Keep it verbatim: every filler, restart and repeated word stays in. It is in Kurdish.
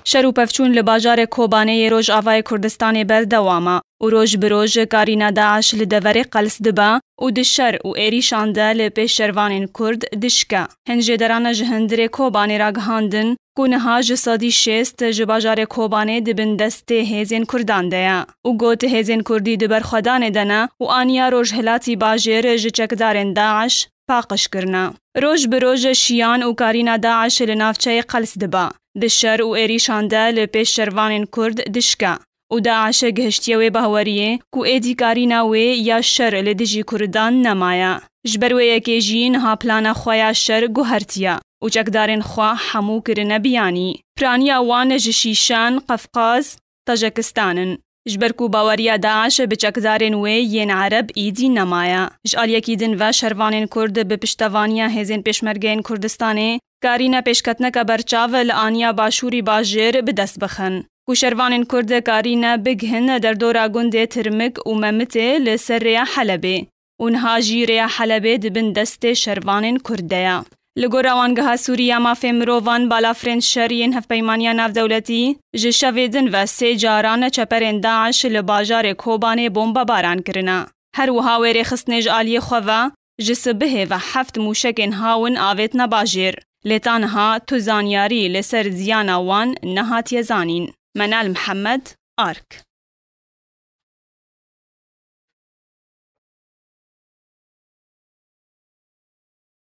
Şer û pevçûn li bajarê Kobanê yê Rojavayê Kurdistanê berdewam e û roj bi roj karîna DAIŞ li deverê qels dibe û di şer û êrîşan de li pêş şervanên Kurd dişke. Hin jêderane ji hundirê Kobanê ragihandin ku niha ji sedî şêst ji bajarê Kobanê di bin destê hêzên Kurdan de ye û got, hêzên Kurdî di berxwedanê de ne û aniya rojhilatî bajêr ji çekdarên DAIŞ paqij kirine. Roj bi roj şiyan û karîna DAIŞ li navçeyê qels dibe. Di şer û êrîşan de li pêş şervanên Kurd dişke û DAIŞ gihiştiye wê baweriyê ku êdî karîna wê ya şer li dijî Kurdan nemaye. Ji ber wê yekê jî niha plana xwe ya şer guhertiye û çekdarên xwe hemû kirine biyanî. Piraniya wan ji Şîşan, Qefqaz, Tajikistan in. Ji ber ku baweriya DAIŞ bi çekdarên wê yên Ereb êdî nemaye. Ji aliyekî din ve şervanên Kurd bi piştevaniya hêzên Pêşmergeyên Kurdistanê karîne pêşketineke berçav li aniya başûrî bajêr bi dest bixin. Ku şervanên Kurd karîne bigihin derdora gundê Tirmik û Memitê li ser rêya Helebê û niha jî rêya Helebê di bin destê şervanên Kurd de ye. Li gora Wangeha Sûrî ya Mafê Mirovan, balafirên şer yên Hevpeymaniya Navdewletî ji şevê din ve sê caran çeperên DAIŞ li bajarê Kobanê bombebaran kirine. Her wiha wê rêxistinê ji aliyê xwe ve ji sibihê ve heft mûşekên hawin avêtine bajêr. Lê ta niha tu zanyarî li ser ziyana wan nehatiye zanîn. Menal Mihemed, Ark.